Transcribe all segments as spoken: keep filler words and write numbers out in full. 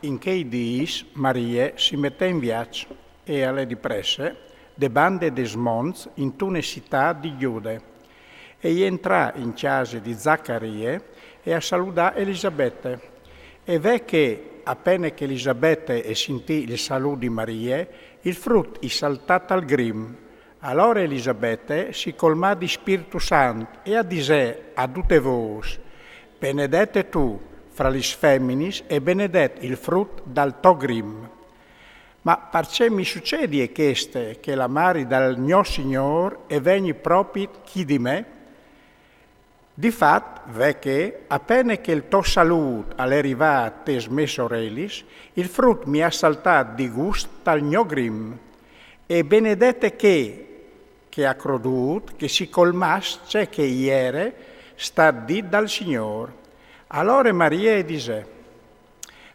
In chei dîs Marie si metè in viaç e al lè di presse, de bande des monts, intune citât di Jude, e jentrà in cjase di Zacarie e a saludà Elisabete. E ve che, a pene che Elisabete e sintì il salût di Marie, il frut i saltà tal grim. Alore Elisabete si colmà di Spirtu Sant e a disè a dute vôs: Benedete tu fra lis feminis e benedet il frut dal to grim. Ma parcè mi sucedie cheste, che la mari dal gno Signôr e vegni propit chi di me? Di fat, ve che, a pene che il to salût al è rivât tes mês orelis, il frut mi à saltât di gust tal gno grim. E benedete chê che à crodût che si colmàs ce che i jere stât dit dal Signôr. Alore Marie e disè: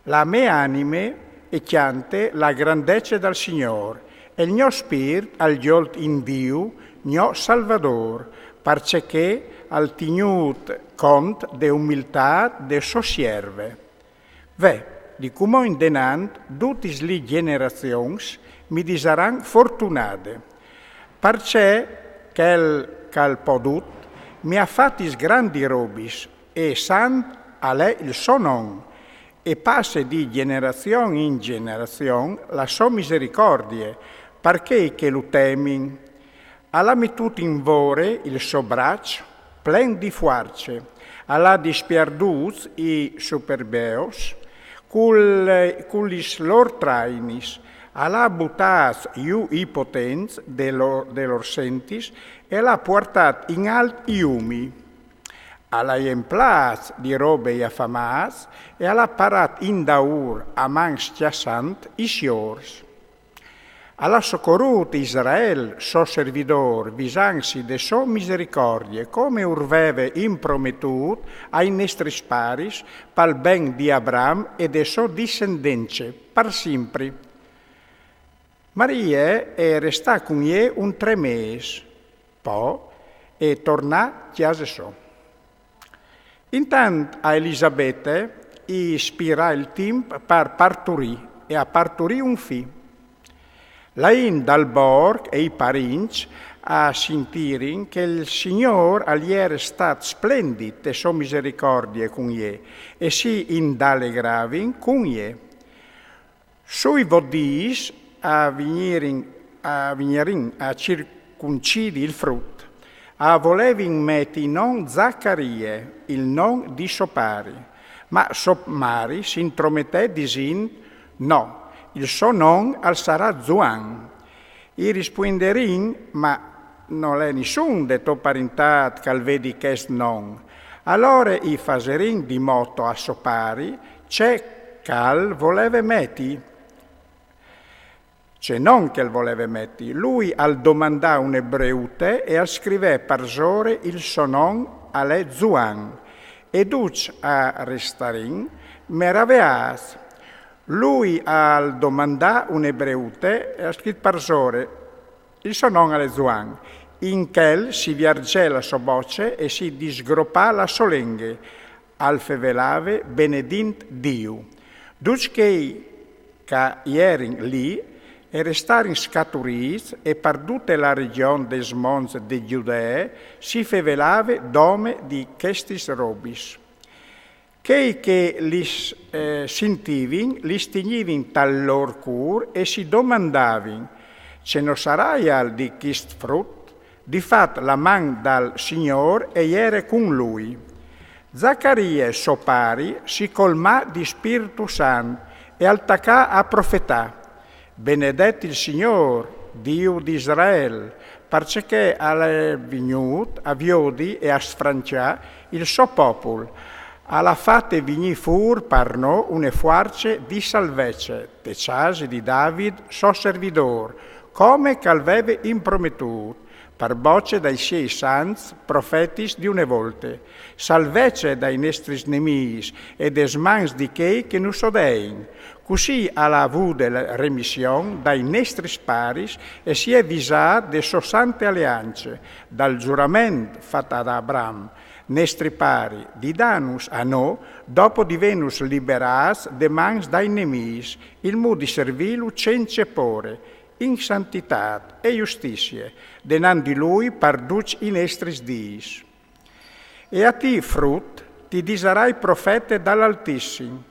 La mê anime e cjante la grandece dal Signôr, e il gno spirt al gjolt in Diu, gno Salvadôr, parcè che al tignût cont de umiltât de sô sierve. Ve, di cumò indenant dutis li gjenerazions mi disaran fortunade, parcè che chel che al pò dut mi à fatis grandis robis, e sant al è il so non, e passe di gjenerazion in gjenerazion la sô misericordie par chei che lu temin. Al à metût in vore il so braç plen di fuarce, al à dispiardût i superbeos cul, cu lis lôr trainis, al à butât jù i potents de lôr, de lôr sentis e al à puartât in alt i umi. Al à jemplât di robe i afamâts e al à parât indaûr a man scjassant i siôrs. Al à socorût Israel, so servidôr, visantsi de sô misericordie, come ur veve imprometût ai nestris paris, pal ben di Abram e de sô dissendence, par simpri. Marie e restà cun jê un trê mês, po e tornà cjase sô. Intant a Elisabete i spirà il timp par parturî e a parturì un fi. La int dal borc e i parints a sintirin che il Signôr al jere stât splendit te sô misericordie cun jê e si indalegravin cun jê. Sui vot dîs a vignirin, a vignirin a circuncidi il frut, a volevin meti non Zacarie, il non di so pari, ma so mari si intrometè disint: No, il so non al sarà Zuan. I rispuinderin: Ma nol è nissun de to parintât che al vedi chest non. Alore i faserin di moto a so pari ce che al voleve meti. Ce non che al voleve meti, lui al domandà une breute e al scrivè parsore: Il so non al è Zuan. E ducj a restarin meraveâts. Lui al domandà une breute e al scrit parsore: Il so non al è Zuan. In chel si viarzè la sô boce e si disgropà la sô lenghe, al fevelave benedint Diu. Ducj chei che a jerin li e restarin scaturîts e par dute la region des monts de Judee si fevelave dome di chestis robis. Chei che lis, eh, sintivin, lis tignivin tal lôr cûr e si domandavin: Ce no saraial di chist frut? Di fat la man dal Signôr e jere cun lui. Zacarie, so pari, si colmà di Spirtu Sant e al tacà a profetâ: Benedet il Signôr, Diu di Israel, parcè che al è vignût a viodi e a sfranciâ il so popul. Al à fate vignî fûr par nô une fuarce di salvece te cjase di David, so servidôr, come che al veve imprometût par boce dai siei sants profetis di une volte, salvece dai nestris nemîs e des mans di chei che nus odein. Cussì al à vude la remission dai nestris paris e si è visât de sô sante aleance, dal zurament fat ad Abram, Nestri pari, di danus a no, dopo di venus liberâts de mans dai nemîs, il mût di servîlu cence pôre, in santitât e justizie, denant di lui par ducj i nestris dîs. E a ti, frut, ti disarai profete dal Altissim,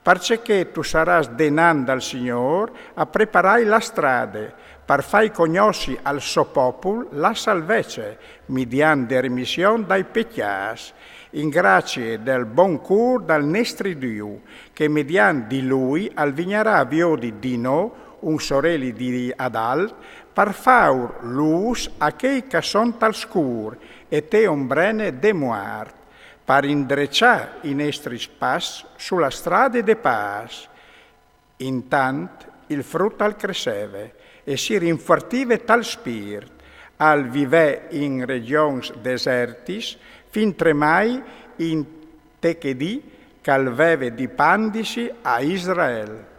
parcè che tu sarâs denant dal Signôr a preparai la strade, par fâi cognossi al so popul la salvece, midiant de remission dai pecjâts, in gracie dal bon cûr dal nestri Diu, che midiant di lui al vignarà a viodi di no un soreli di adalt, par fâur lûs a chei ch'a son tal scûr e te ombrene de muart, par indreçâ i nestris pas su la strade de pâs. Intant il frut al cresseve e si rinfuartive tal spirt, al vivè in regjons desertis, fintremai in te chê dì ch'al veve di pandisi a Israel.